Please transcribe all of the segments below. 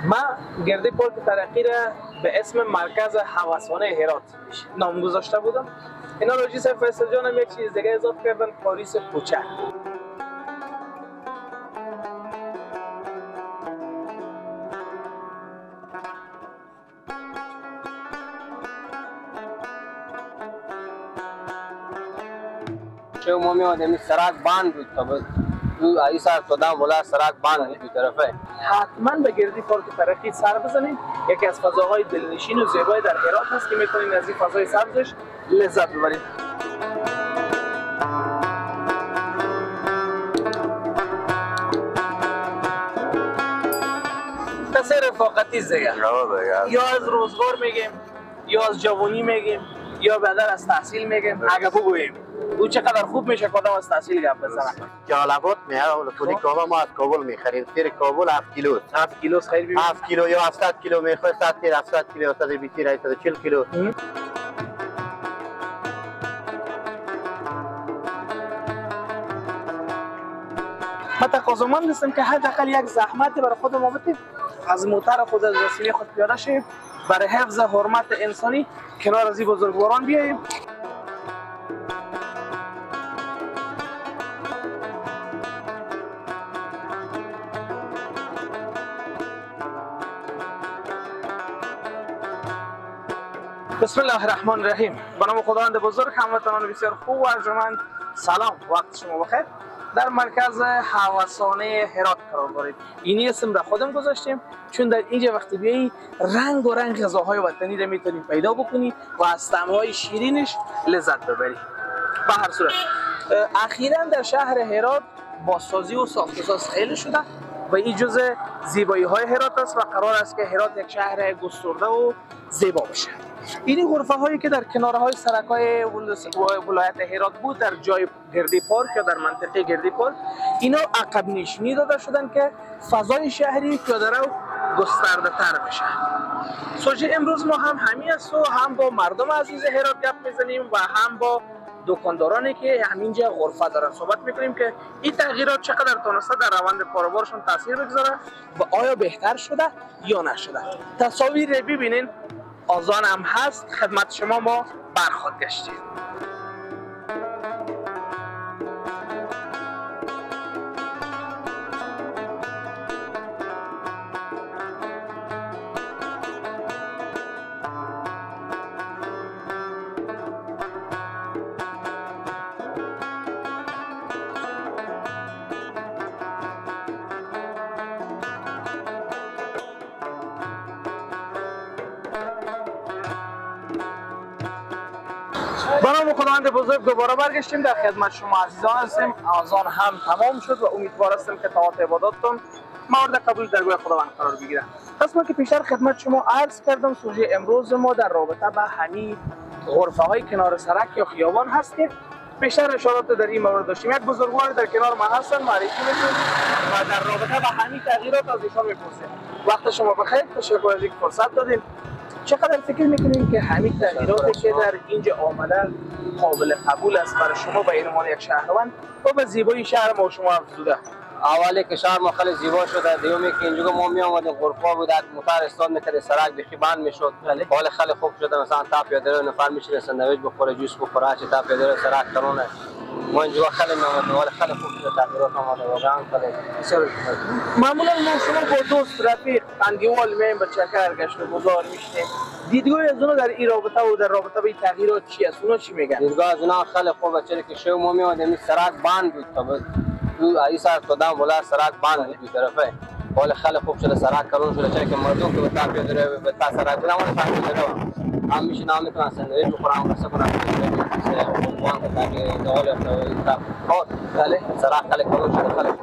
من گردی پارک ترقی را به اسم مرکز هوسانه هرات نام گذاشته بودم. اینا راجی صاحب فیصل جان هم یک چیز دیگه اضافه کردن، پاریس کوچک. ما میادیم سرک بند بود تا ای سر کدام ولا سرک بند بود دو طرفه. حتما به گردی پارک ترقی سر بزنید، یکی از فضاهای دلنشین و زیبای در هرات هست که میتونید از این فضای سبزش لذت ببرید. قصه رفاقتی دیگه، یا از روزگار میگیم، یا از جوانی میگیم، یا بعدا از تحصیل میگیم. اگه بگوییم او چقدر خوب میشه که آدم از تحصیل گپ بزنه. جالبات میه پولی کابل ما از کابل میخریم. سیر کابل 7 کیلو، 7 کیلو خیلی ببین، 7 کیلو یا 700 کیلو میخوای، 100 کیلو، 700 کیلو، 120 کیلو، 140 کیلو. ما تقاضامند هستم که حداقل یک زحمت برای خود ما بدیم، از موتر خود از وسیله خود پیاده شیم، برای حفظ حرمت انسانی کنار از این بزرگواران بیاییم. بسم الله الرحمن الرحیم. به نام خداوند بزرگ، هموطنان بسیار خوب و ارجمند، سلام، وقت شما بخیر. در مرکز هوسانه هرات قرار دارید. این اسم را خودم گذاشتیم چون در اینجا وقتی بیایی رنگ و رنگ غذاهای وطنی را میتونی پیدا بکنی و از طعم‌های شیرینش لذت ببری. به هر صورت اخیراً در شهر هرات بازسازی و ساخت و ساز خیلی شده و این جزء زیبایی های هرات است و قرار است که هرات یک شهر گسترده و زیبا بشه. این غرفه هایی که در کناره های سرک های ولایت هرات بود، در جای گردی پارک یا در منطقه گردی پارک، اینا عقب نشینی داده شدن که فضای شهری پیاده رو گسترده تر بشه. سوژه امروز ما هم همین است و هم با مردم عزیز هرات گپ میزنیم و هم با دکاندارانی که همینجا غرفه دارن صحبت میکنیم که این تغییرات چقدر تونسته در روند کاروبارشون تاثیر بگذاره و آیا بهتر شده یا نشده. تصاویر ببینین، آذان هم هست، خدمت شما ما برخواد گشتیم. به نام خداوند بزرگ دوباره برگشتیم در خدمت شما عزیزان هستیم. آذان هم تمام شد و امیدوار هستم که طاعت عباداتتون مورد قبول درگاه خداوند قرار بگیره. پس ما که پیشتر خدمت شما عرض کردم، سوژه امروز ما در رابطه به همین غرفه های کنار سرک یا خیابان هست که بیشتر اشارات در این مورد داشتیم. یک بزرگوار در کنار ما هستن، معرفی میشون و در رابطه به همین تغییرات از ایشان میپرسیم. وقت شما بخیر، تشکر از اینکه فرصت دادین. چقدر فکر میکنین که همین تغییراتی که در اینجا آمده قابل قبول است برای شما به عنوان یک شهروند و به زیبایی شهر ما و شما افزوده؟ اولی که شهر ما خیلی زیبا شده، دومی که اینجا ما می آمدیم غرفه بود، موتر استاد میکرد، سرک بخی بند میشد. حال خیلی خوب شده، مثلا تا پیاده رو نفر میشینه ساندویچ بخوره، جوس بخوره، چه تا پیاده رو سرک کرونه. ما اینجا خیلی می آمدیم، حال خیلی خوب شده، تغییرات آمده واقعا خیلی بسیار. معمولا ما شما با دوست رفیق اندیوال میایم به چکر گشت و گذار میشینیم. دیدگاه از اونا در این رابطه و در رابطه به این تغییرات چی است؟ اونا چی میگن؟ دیدگاه از اونا خیلی خوبه، چرا که شو ما می آمدیم سرک بند بود تا ای سر کدام ولا سرک بند بود دو طرفه. حال خیلی خوب شده، سرک کرون شده، چرا که مردم که به تا پیاده رو به تا سرک بودن ولی تا پیاده رو هم میشه نام میکنن ساندویچ بخورن قصه کنن بله سرک خیلی کرون شده، خیلی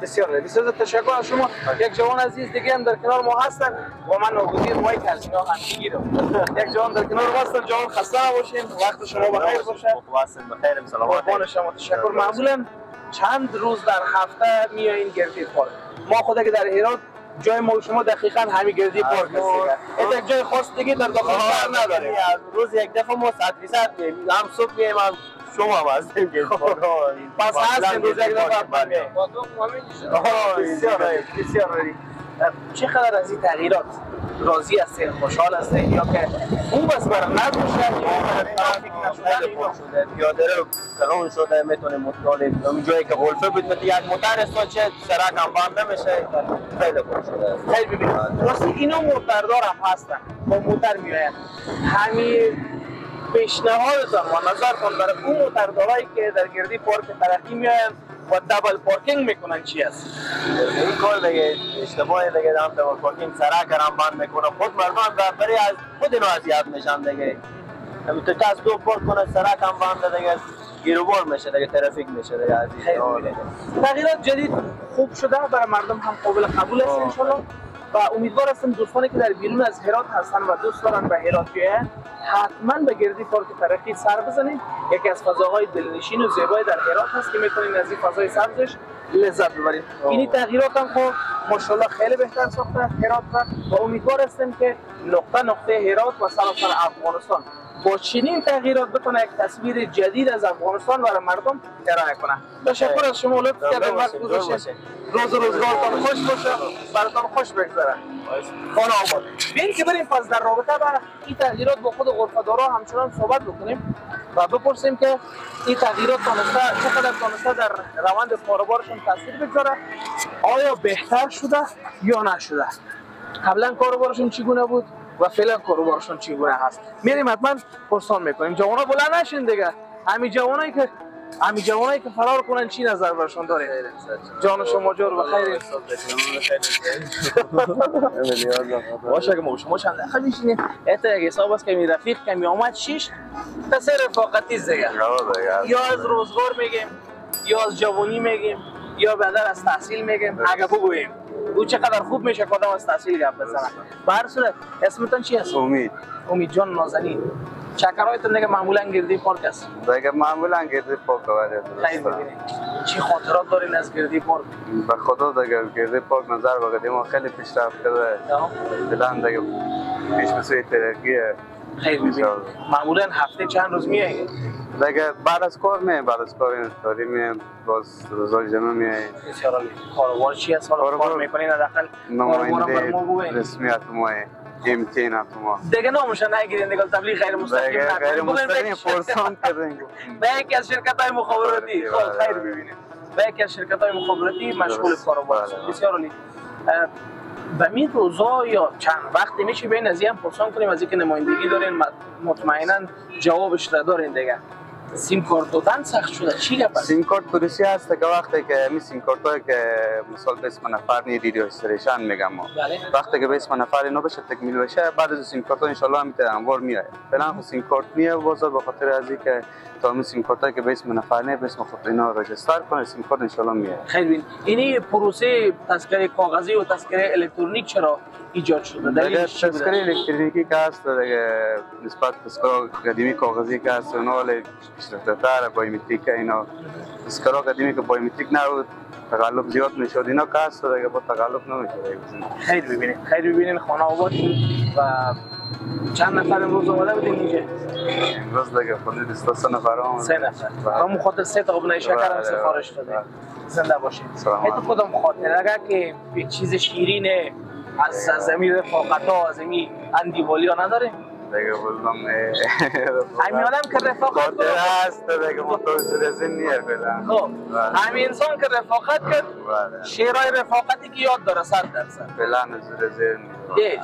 بسیار بسیار تشکر از شما. یک جوان عزیز دیگه هم در کنار ما هستن و من ناگزیر مایک از اینا هم میگیرم. یک جوان در کنار ما هستن. جوان خسته نباشین، وقت شما بخیر باشه. خوب هستین، بخیرم، سلامت. قربان شما، تشکر. معمولا چند روز در هفته میایین گردی پارک؟ ما خود که در هرات جای ما و شما دقیقاً همین گردی پارک هست. یک جای خاص دیگه در داخل شهر نداریم. روز یک دفعه ما 100% میایم، هم صبح میایم هم شما هم هستیم گردی پارک. پس هستیم روز یک دفعه میایم. بسیار عالی، بسیار عالی. چقدر از این تغییرات راضی هستین، خوشحال هستین یا که خوب است برای نظم شهر یا برای ترافیک نشدن؟ شده پیاده رو کلون شده، میتونه مطالعه اون جایی که غلفه بود مثل یک موتر استاد چه سرک هم بند نمیشه، خیلی خوب شده. خیلی ببینید راستی اینا موتردار هم هستن، با موتر میآیند. همین پیشنهادتان و نظرتان برای اون موتردارایی که در گردی پارک ترقی میآیند و double parking میکنن چی است؟ این کار دیگه اشتباه دیگه، هم double parking سرک هم بند میکنه، خود مردم برای از خود اینا اذیت میشن دیگه. تو کس دو پارک کنه سرک هم بند دیگه، گیروبار میشه دیگه، ترافیک میشه دیگه. تغییرات جدید خوب شده، برای مردم هم قابل قبول است انشالله و امیدوار هستم دوستانی که در بیرون از هرات هستن و دوست دارن به هرات بیاین حتما به گردی پارک ترقی سر بزنید. یکی از فضاهای دلنشین و زیبای در هرات هست که میتونید از این فضای سبزش لذت ببرید. این تغییرات هم خب ماشاءالله خیلی بهتر ساخته هرات و امیدوار هستم که نقطه نقطه هرات و سراسر افغانستان با چنین تغییرات بتونه یک تصویر جدید از افغانستان برای مردم ارائه کنه. تشکر از شما، لطف کردین، وقت گذاشتین. روز روزگارتان خوش باشه، براتان خوش بگذره. خانه آباد. بیاین که بریم پس در رابطه با این تغییرات با خود غرفه‌دارا همچنان صحبت بکنیم و بپرسیم که این تغییرات تانسته چقدر تانسته در روند کاروبارشون تاثیر بگذاره، آیا بهتر شده یا نشده، قبلا کاروبارشون چگونه بود و فعلا کاروبارشون چگونه هست. میریم حتما پرسان میکنیم. جوانا بلند نشین دیگه، همین جوانایی که فرار کنن چی نظر برشون داره؟ جان شما جور و خیر. باشه که ما شما چند دقیقه میشینیم. حتی یک حساب است که می رفیق که می آمد شش تا سه رفاقتی دیگه، یا از روزگار میگیم یا از جوانی میگیم یا بعدا از تحصیل میگیم. اگه بگوییم او چقدر خوب میشه که آدم از تحصیل گپ بزنه. به هر صورت اسمتون چی هست؟ امید. امید جان نازنین، چکرهایتون دیگه معمولا گردی پارک است؟ دیگه معمولا گردی پارک. خیلی می‌بینید. چی خاطرات دارین از گردی پارک؟ به خدا دیگه گردی پارک نظر به قدیم خیلی پیشرفت کرده. فعلا دیگه پیش به سوی ترقیه. خیلی می‌بینید. معمولا هفته چند روز میایید؟ دیگه بعد از کار میایم، بعد از کار اینطوری میایم، باز روزای جمعه میایم. بسیار عالی. کاروبار چی هست؟ حالا کار میکنین حداقل کاروبارم بر ما بگوین. رسمیت ما MTN ما دیگه نامش نگیرین دیگه، تبلیغ غیر مستقیم نکنین. غیر مستقیم پرسان کردین. به یکی از شرکت های مخابراتی. خب خیر ببینید. به یکی از شرکت های مخابراتی مشغول کاروبار هست. بسیار عالی. به این روزا یا چند وقتی میشه بین از این پرسان کنیم، از اینکه نمایندگی دارین مطمئنا جوابش را دارین دیگه. سیم کارت دادن سخت شده، چی گپ است؟ سیم کارت پروسی هست که وقتی که می سیم کارت های که مثال به اسم نفر نی registration میگم ما. بله. وقتی که به اسم نفر اینا بشه تکمیل بشه، بعد از سیم کارت ها ان شاء الله هم انوار میاد. فعلا خو سیم کارت میاد بازار، به خاطر از اینکه تا می سیم کارت که به اسم نفر نه به اسم خود اینا register کنه، سیم کارت ان شاء الله میاد. خیلی بین. اینی پروسه تذکره کاغذی و تذکره الکترونیک چرا ایجاد شده؟ دلیلش چی بوده؟ تذکره الکترونیکی که هست دیگه نسبت تذکره قدیمی کاغذی که هست اونا پیشرفته‌تر biometric اینا. تذکره قدیمی که biometric نبود تقلب زیاد میشد، اینا که هست دیگه با تقلب نمیشه. خیر ببینید، خیر ببینید. خانه آباد و چند نفر امروز آمده بودین اینجا؟ امروز دیگه خود 23 نفر آمده. 3 نفر. همون خاطر 3 تا قبنه شکر هم سفارش دادیم. زنده باشید. تو کدام خاطر اگر که چیز شیرین از زمین رفاقت ها از این اندیوالی ها نداره؟ دیگه بودم همین آدم که رفاقت کرد است دیگه متوجه نیه فعلا. خب همین انسان که رفاقت کرد شعرهای رفاقتی که یاد داره 100% فعلا زیر هیچ.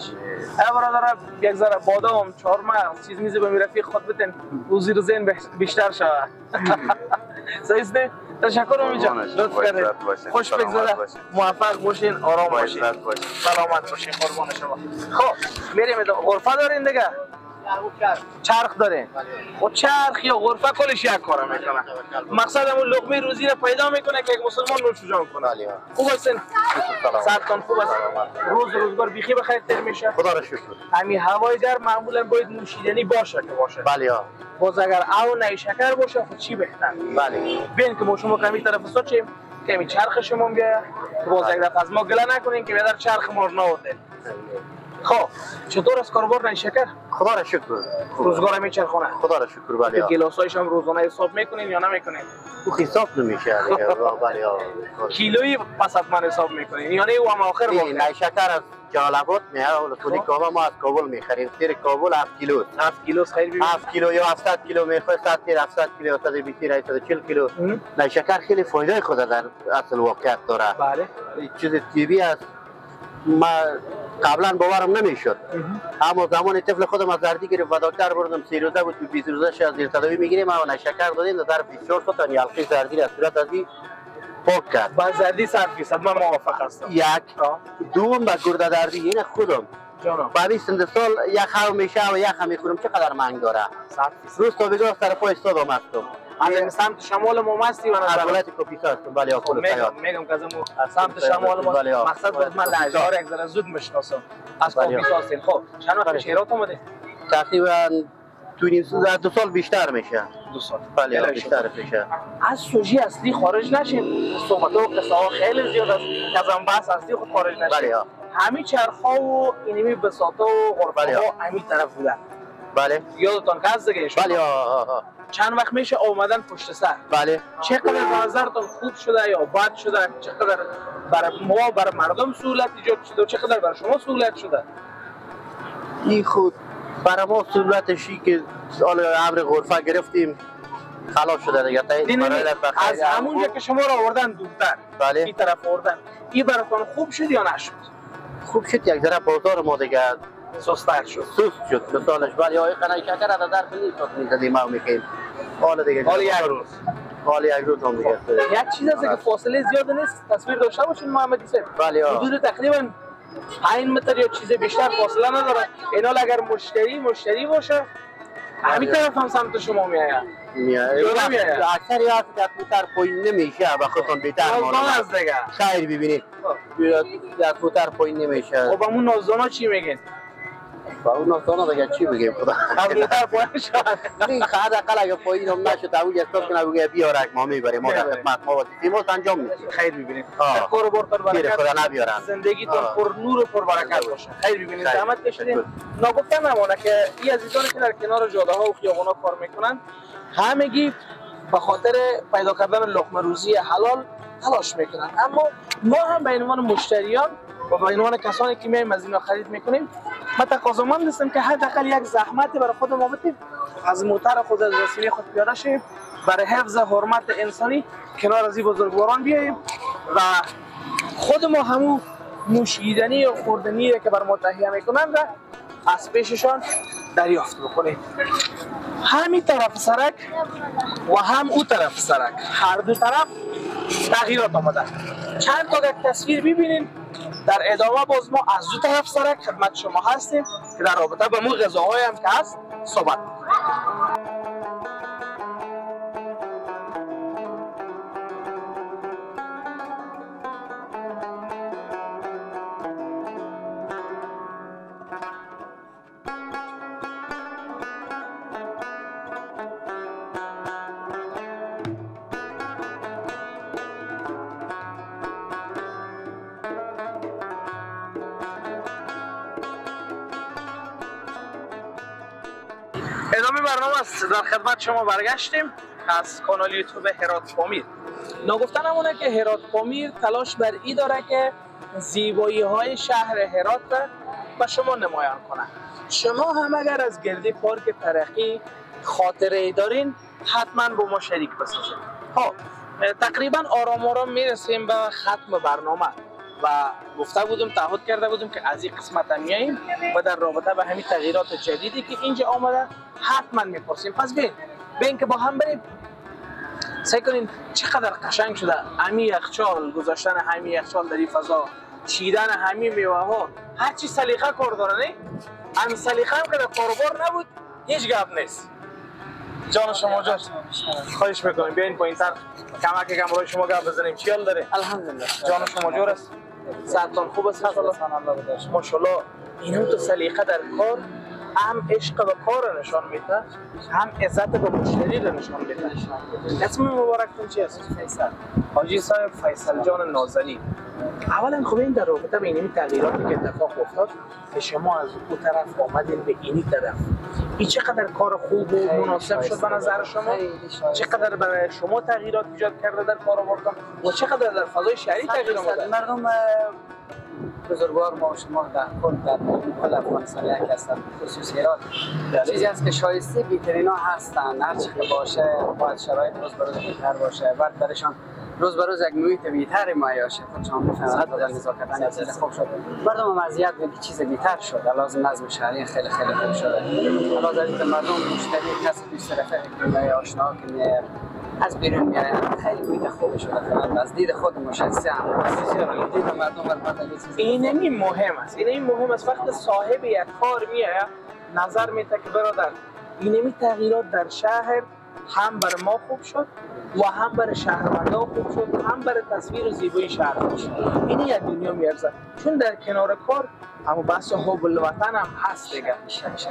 ای برادر یک ذره بادام چهارمغز چیز میزه به می رفیق خود بتن او زیر ذهن بیشتر شود. صحیح است؟ تشکر امید جان، لطف کردید، خوش بگذره، موفق باشین، آرام باشین، سلامت باشین، قربان شما. خب میریم غرفه دارین دیگه؟ چرخ دارین؟ خب چرخ یا غرفه کلش یک کار میکنه. مقصد همون لقمه روزی رو پیدا میکنه که یک مسلمان نوش جان کنه. خوب هستین؟ سرتان خوب است؟ روز روزگار بیخی بخیر تر میشه؟ خدا را شکر. همین هوای گرم معمولا باید نوشیدنی باشه که باشه. بله ها. باز اگر او نه شکر باشه خب چی بهتر؟ بله. ببین که ما شما کمی طرف سوچیم که می چرخ شما بیاید باز یک دفعه از ما گله نکنین که بیادر چرخ ما رو نآوردین. خب چطور از کاروبار نیشکر؟ خدا را شکر. روزگار میچرخونه. خدا را شکر. بله. گلاسایش هم روزانه حساب میکنین یا نمیکنین؟ او حساب نمیشه دیگه. بله. کیلویی پس حتما حساب میکنین یا نه او هم آخر واقع؟ نیشکر از جلال آباد میاد، ولسوالی کابل ما از کابل میخریم. تیر کابل 7 کیلو. 7 کیلو خیر ببین. 7 کیلو یا 700 کیلو میخواد، 100 تیر 700 کیلو، 120 تیر 140 کیلو. نیشکر خیلی فایده خود در اصل واقعیت داره. بله. چیز طبیعی است. ما قبلا باورم نمیشد، اما زمان طفل خودم از زردی گرفت و دکتر بردم، 3 روزه بود، 20 روزه از زیر تداوی میگیریم و نیشکر دادیم، در 24 ساعت تا یلقی زردی را از صورت از پاک کرد. با زردی 100% من موافق هستم. یک دوم با گرده دردی این خودم جانم با 20 سال یک خو میشه و یک هم میخورم، چقدر منگ داره. 100% روز تا بگاه سر پای استادم هستم. از سمت شمال ما هستی و از ولایت کاپیسا هستم. بله آقا میگم که از سمت شمال ما مقصد بود. من لهجه ها را یک ذره زود میشناسم. از کاپیسا هستین. خب چند وقت پیش هرات آمده؟ تقریبا 2 سال بیشتر میشه. 2 سال. بله بیشتر میشه. از سوژه اصلی خارج نشیم، صحبت و قصه ها خیلی زیاد است که از بحث اصلی خود خارج نشیم. بله. همین چرخ ها و اینمی بساطا و غرفه ها همین طرف بودن. بله. یادتان که هست دیگه؟ بله. چند وقت میشه آمدن پشت سر. بله. چقدر به نظرتون خوب شده یا بد شده؟ چقدر برای ما برای مردم سهولت ایجاد شده و چقدر برای شما سهولت شده؟ این خود برای ما سهولتشی که سال امر غرفه گرفتیم خلاص شده دیگه. از همونجا که شما رو آوردن دورتر. بله. این طرف آوردن، این براتون خوب شد یا نشد؟ خوب شد، یک ذره بازار ما دیگه سست‌تر شد. سست شد مثالش. ولی آقای قنای شکر از در خیلی سست می‌زدیم ما می‌خیم. حالا دیگه حالا یک روز. حالا یک روز هم دیگه. یک چیز هست که فاصله زیاد نیست، تصویر داشته باشین محمدی صاحب. بله. حدود تقریبا 5 متر یا چیز بیشتر فاصله نداره. اینا اگر مشتری باشه همین طرف هم سمت شما میآید. میآید. اکثر از موتر پایین نمیشه، با خودتون بهتر معلومه از دیگه. خیر ببینید. از موتر پایین نمیشه. خب همون نازدانا چی میگین؟ با اون نازدانا دیگه چی بگیم خدا؟ از موتر پایین شد. این حداقل اگه پایین هم نشد او حساب کنه بگه بیارک ما میبریم، ما در خدمت ما وظیفه ما انجام میدیم. خیر ببینید. کار بارتون برکت. زندگیتون پر نور و پر برکت باشه. خیر ببینید. زحمت کشیدین. ناگفته نمانه که این عزیزانی که در کنار جاده ها و خیابان ها کار میکنن همگی به خاطر پیدا کردن لقمه روزی حلال تلاش میکنن، اما ما هم به عنوان مشتریان و به عنوان کسانی که میایم از اینا خرید میکنیم ما تقاضامند هستیم که حداقل یک زحمت برای خود ما بدیم، از موتر خود از وسیله خود پیاده شیم، برای حفظ حرمت انسانی کنار از این بزرگواران بیاییم و خود ما همون نوشیدنی یا خوردنی که بر ما تهیه میکنن و از پیششان دریافت بکنیم. همین طرف سرک و هم او طرف سرک، هر دو طرف تغییرات آمده. چند تا یک تصویر ببینین، در ادامه باز ما از دو طرف سرک خدمت شما هستیم که در رابطه با مو غذاهای هم که هست صحبت می‌کنیم. ادامه برنامه است. در خدمت شما برگشتیم از کانال یوتیوب هرات پامیر. ناگفته نمونه که هرات پامیر تلاش بر ای داره که زیبایی های شهر هرات را به شما نمایان کنه. شما هم اگر از گردی پارک ترقی خاطره ای دارین حتما با ما شریک بسازید. خب تقریبا آرام آرام میرسیم به ختم برنامه و گفته بودم تعهد کرده بودم که از این قسمت هم میاییم و در رابطه به همین تغییرات جدیدی که اینجا آمده حتما میپرسیم. پس بین که با هم بریم سعی کنین چقدر قشنگ شده همی یخچال گذاشتن، همی یخچال در این فضا، چیدن همی میوه ها، هر چی سلیقه کار داره. نه هم سلیقه هم که در کاروبار نبود هیچ گپ نیست. جان شما جان خواهش میکنیم بیاین پایین‌تر کمک کم روی شما گپ بزنیم. چی حال داره؟ الحمدلله. جان شما جور است؟ صحتتان خوب است؟ ماشاءالله. اینم تو سلیقه در کار هم عشق به کار نشان میده، هم عزت به مشتری رو نشان میده. اسم مبارکتون چی است؟ فیصل. حاجی صاحب فیصل جان نازنین. اولا خب این در رابطه به اینمی تغییراتی که اتفاق افتاد که شما از اون طرف آمدین به اینی طرف، این چقدر کار خوب و مناسب شد به نظر شما؟ چقدر برای شما تغییرات ایجاد کرده در کاروبارتان و چقدر در فضای شهری تغییر آمده؟ مردم بزرگوار ما و شما در کل در کل افغانستان یک هستند، خصوص هرات. چیزی هست که شایسته بهترین ها هستند، هر چی که باشه باید شرایط روز به روز بهتر باشه، بعد برایشان روز به روز یک محیط بهتر مهیا شه، خودشان بفهمند در نزاکت یک چیز خوب شد. مردم هم اذیت بود که چیز بهتر شد، لازم نظم شهری خیلی خیلی خوب شده. علاوه بر اینکه مردم مشتری کسی دوست رفیق که آشنا که از بیرون میآیند، خیلی محیط خوب شده. از دید خود مشخص هم دید مردم البته یه چیز اینمی مهم است، اینمی مهم است. وقت صاحب یک کار میآید نظر میده که برادر اینمی تغییرات در شهر هم بر ما خوب شد و هم برای شهروندا خوب شد، هم برای تصویر و زیبایی شهر خوب شد. این یک دنیا میارزه، چون در کنار کار اما بحث حب الوطن هم هست دیگه.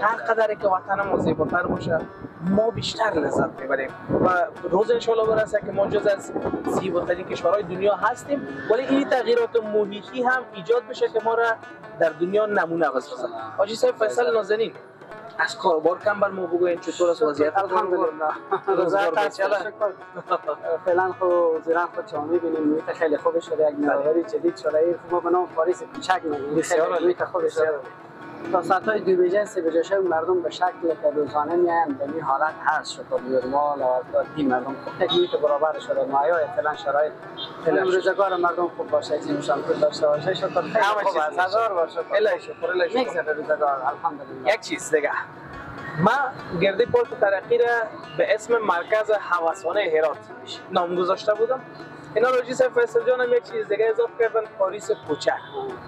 هر قدری که وطن ما زیباتر باشه ما بیشتر لذت میبریم و روز انشالله برسه که ما جز از زیباترین کشورهای دنیا هستیم، ولی این تغییرات محیطی هم ایجاد بشه که ما را در دنیا نمونه بسازه. حاجی صاحب فیصل نازنین، از کاروبار کم بر ما بگوین چطور است وضعیت؟ الحمدلله فعلا خو زیرا خود شما می‌بینیم محیط خیلی خوب شده، یک نوآوری جدید شده. این ما به نام پاریس کوچک میگیم، خیلی محیط خوب شده. تا ساعت‌های 2 بجه 3 بجه شب مردم به شکل که روزانه میایم به این حالت هست شد، نرمال و مردم خوب یک محیط برابر شده. مهیا فعلا شرایط روزگار مردم خوب باشه، چیزشان خوب داشته باشه، شکر خیلی خوب است. هزار بار شکر، الهی شکر، الهی شکر، میگذره روزگار الحمدلله. یک چیز دیگه، ما گرده پارک ترقی را به اسم مرکز هوسانه هرات نام گذاشته بودم. اینا راجی صاحب فیصل جان هم یک چیز دیگه اضافه کردن، پاریس کوچک.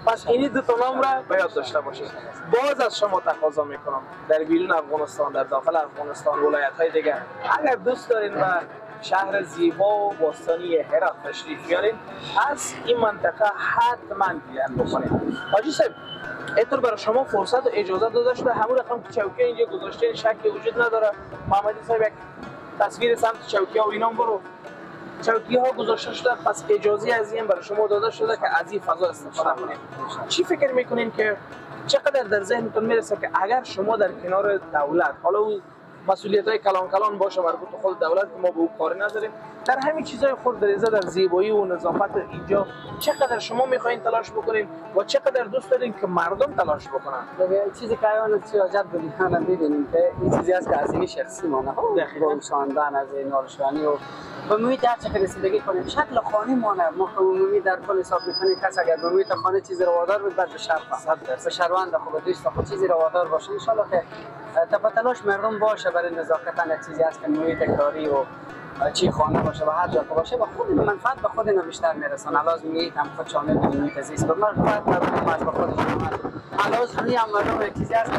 پس اینی دو تا نام را به یاد داشته باشید. باز از شما تقاضا میکنم در بیرون افغانستان، در داخل افغانستان، ولایت های دیگه، اگر دوست دارین و شهر زیبا و باستانی هرات تشریف بیارین، از این منطقه حتما دیدن بکنید. حاجی صاحب اینطور برای شما فرصت و اجازه داده شده، همون رقم که چوکی اینجا گذاشته شکی وجود نداره. محمدی صاحب یک تصویر سمت چوکی ها و اینا برو، چوکی ها گذاشته شده، پس اجازه از این برای شما داده شده که از این فضا استفاده کنید. چی فکر میکنین که چقدر در ذهنتون میرسه که اگر شما در کنار دولت، حالا اون مسئولیت های کلان کلان باشه مربوط به خود دولت که ما به او کاری نداریم، در همین چیزهای خرد ریزه در زیبایی و نظافت اینجا چقدر شما میخواین تلاش بکنین و چقدر دوست دارین که مردم تلاش بکنن؟ چیزی که ایان عجب دنیا میبینیم که این چیزی است که از این شخصی ما نه گمشاندن از این نارشانی و به محیط هر چه که رسیدگی کنیم، شکل خانه ما نه، ما عمومی در کل حساب میکنیم کس اگر به محیط خانه چیزی روادار بود بعد به شهر به شهروند خود دوست خود چیزی روادار باشه، ان شاء الله که تلاش مردم باشه برای نزاکت. یک چیزی است که محیط کاری و چی خانه باشه و هر جا که باشه به خود منفعت به خود اینا بیشتر میرسن. علاوه محیط هم خود شامل محیط زیست به منفعت مردم از به خودشون علاوه روی هم مردم یک چیزی است که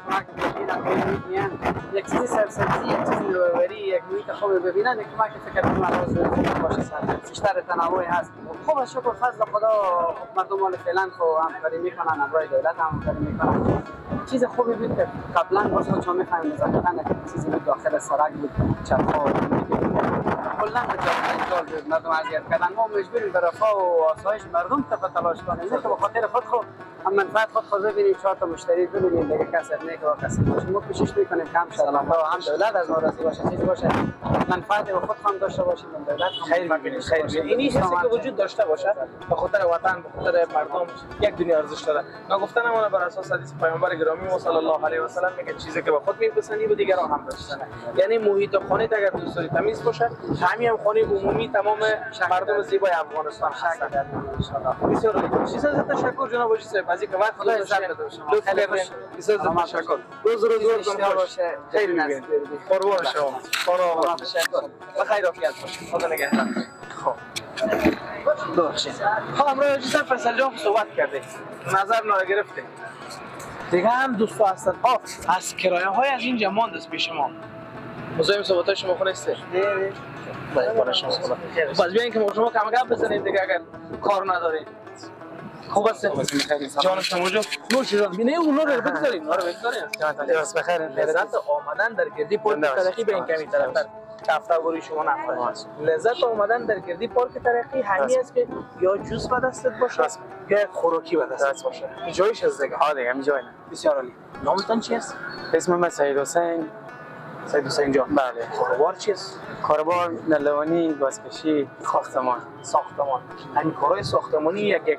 کمک ببینن، یک چیزی سرسبزی، یک چیزی نوآوری، یک محیط خوب ببینن، یک کمک فکر کنم علاوه خوب باشه، بیشتر تنوع هست. خوب است، شکر فضل خدا. مردم مال فعلا خو همکاری میکنن، همراه دولت همکاری میکنن. چیز خوبی بود که قبلا باز خودشون میفهمیم نزاکتاً چیزی بود داخل سرک بود، چرخ‌ها کلا به جنجال بود، مردم اذیت کردن. ما مجبوریم به رفاه و آسایش مردم تلاش کنیم، نه که به خاطر خود خو هم منفعت خود ببینیم، چهار تا مشتری ببینیم دیگه کسی نه که کسی باشه. ما کوشش میکنیم کم شد و هم دولت از ما راضی باشه، چیزی باشه منفعت به خود هم داشته باشیم، دولت خیر می‌بینیم، خیر می‌بینیم. این چیزی که وجود داشته باشه به خاطر وطن، به خاطر مردم یک دنیا ارزش داره. ناگفته نمونه بر اساس حدیث پیامبر گرامی ما صلی الله علیه و سلم میگه چیزی که به خود میپسندی به دیگران هم بپسند. یعنی محیط خانه اگر دوست داری تمیز باشه، همین هم خانه عمومی تمام مردم زیبای افغانستان هستند. ان شاء الله. بسیار تشکر جناب حاجی صاحب از اینکه وقت گذاشتید. بسیار تشکر. روز روزگارتون خوش. خیر می‌بینیم. قربان شما. قربان. تشکر. بخیر عافیت باشید. خدا نگهدار. خب ببخشید. خب همراه حاجی صاحب فیصل جان صحبت کردیم، نظر ما گرفتیم. دیگه هم دوستا هستن. از کرایه های از اینجا ماند است پیش ما. مزاحم صحبت های شما خونه است؟ نه. باز بیاین که ما شما کم گپ بزنیم دیگه اگر کار ندارید. خوب است جان شما جو نوش جان بینه اون رو بگذارین، آره بگذارین. درست بخیر. لذت آمدن در گردی پارک ترقی به این کمی طرفتر هفته باری شما نخواهید. لذت آمدن در گردی پارک ترقی همین است که یا جوس به دستت باشه یا یک خوراکی به دستت باشه. جایش از دیگه. ها دیگه همین جای نه. بسیار عالی. نامتان چی است؟ اسم من سید حسین. سید حسین جان. بله. کاروبار چی است؟ کاروبار نلوانی، گازکشی، ساختمان. ساختمان. همین کارهای ساختمانی یک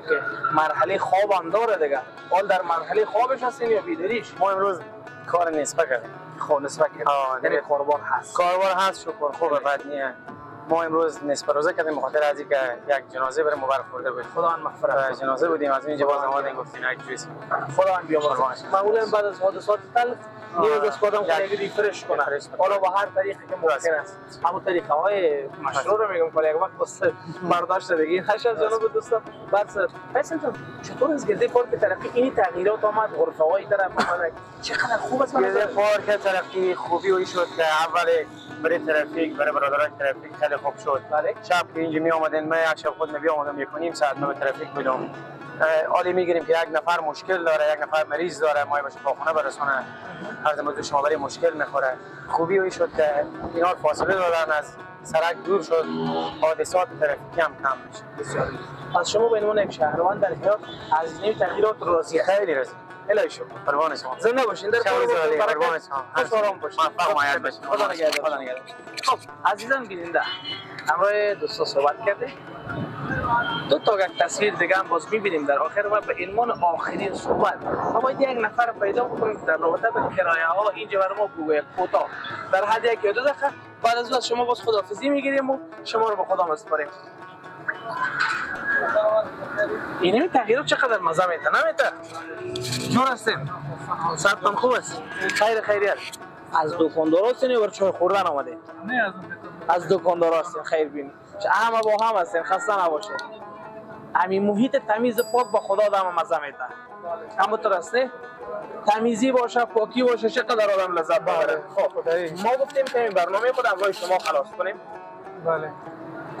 مرحله خواب هم داره دیگه. حال در مرحله خوابش هستین یا بیداریش؟ ما امروز کار نصفه کردیم. خب نصفه کردیم. یعنی کاروبار هست. کاروبار هست، شکر خوبه، بد نیه. ما امروز نصف روزه کردیم به خاطر از اینکه یک جنازه برای مبارک خورده بود. خدا مغفرت. جنازه بودیم از اینجا باز اومدیم گفتیم یک جویس. خدا بیامرزه. معمولا بعد از حادثات تلخ نیاز است آدم خودی refresh کنه. حالا با هر طریقی که ممکن است. همون طریقه های مشروع رو میگم که یک وقت واسه برداشت دیگه هش از جانب دوستان. بعد فیصل جان چطور از گرده پارک ترقی این تغییرات آمد، غرفه های طرف آمد، چقدر خوب است؟ گرده پارک ترقی خوبی و شد که اول برای ترافیک، برای برادران ترافیک خیلی خوب شد. بله. شب که اینجا می آمدن، من یک شب خود می آمدم 1:30 ساعت من ترافیک بودم. عالی میگیریم که یک نفر مشکل داره، یک نفر مریض داره، ما به شفاخانه برسونه، هر دم شما برای مشکل میخوره. خوبی او شد که اینا فاصله دادن از سرک دور شد، حادثات ترافیکی هم کم میشه. بسیار. از شما به عنوان یک شهروند در هرات از این تغییرات راضی؟ خیلی راضی. الهی شکر. قربان شما. زنده باشین، در قربان شما. خوش آرام باشین. موفق معید باشین. خدا نگهدار. خدا نگهدار. خب عزیزان بیننده، همراه دوستا صحبت کردیم. دو تا یک تصویر دیگه هم باز می‌بینیم در آخر و به عنوان آخرین صحبت ما باید یک نفر پیدا بکنیم در رابطه به کرایه ها اینجا برای ما بگوید کوتاه در حد 1 یا 2 دقیقه. بعد از شما باز خداحافظی میگیریم و شما رو به خدا میسپاریم. اینمی تغییرات چقدر مزه میده نمیده؟ جور هستیم؟ سرتان خوب است؟ خیر خیریت. از دکاندار هستین یا برای چای خوردن آمده؟ نه از دکاندار هستین. خیر بینید. همه با هم هستین، خسته نباشید. همین محیط تمیز پاک با خدا آدم مزه میده. همونطور است نه؟ تمیزی باشه، پاکی باشه، چقدر آدم لذت ببره. خب ما گفتیم که این برنامه خود همراه شما خلاص کنیم. بله.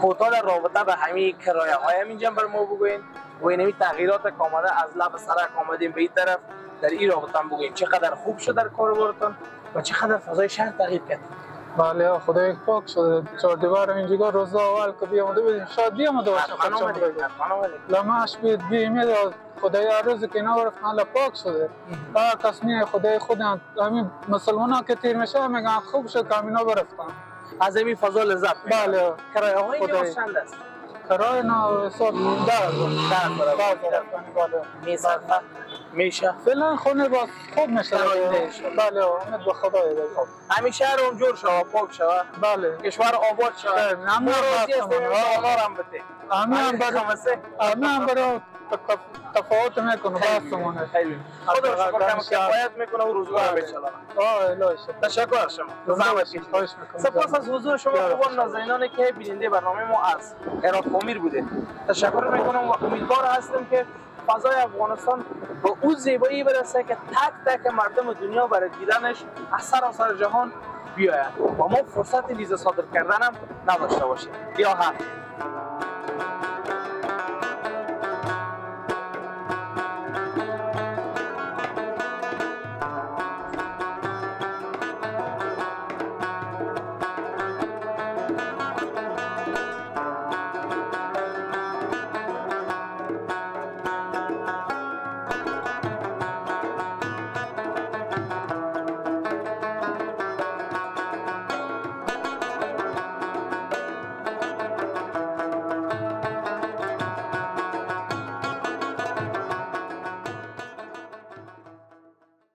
کوتاه در رابطه به همین کرایه های همینجا بر ما بگوین و اینمی تغییرات که آمده از لب سرک آمدیم به این طرف، در این رابطه هم بگوین چقدر خوب شد در کاروبارتان و چقدر فضای شهر تغییر کرد. بله خدای پاک شده. چهار دیوار اینجا روز اول که بیامده بودیم شاید بیامده باشه، لماش بید بیمید خدای هر روز که اینا رفتن پاک شده. کس نیه خدای خود همین مسلمان ها که تیر میشه میگن خوب شد که همینا برفتن. از این فضا لذت. بله. کرایه های اینجا چند است؟ کرایه نه حساب 10,000 10,000 میصرفه میشه فعلا خونه باز خوب میشه. بله امید به خدای. همیشه شهر اونجور شوه، پاک شوه. بله. کشور آباد شوه. ما راضی هستیم آنها هم بده. همه هم برای تفاوت میکنه بس خیلی خدا رو شکر که کفایت میکنه و روزگار بچلانه. الهی تشکر از شما. زحمت کشید. سپاس از حضور شما خوبان نازنینانی که بیننده برنامه ما از هرات پامیر بوده. تشکر میکنم و امیدوار هستم که فضای افغانستان به او زیبایی برسه که تک تک مردم دنیا برای دیدنش از سراسر جهان بیاید و ما فرصت ویزا صادر کردن هم نداشته باشیم. یا هم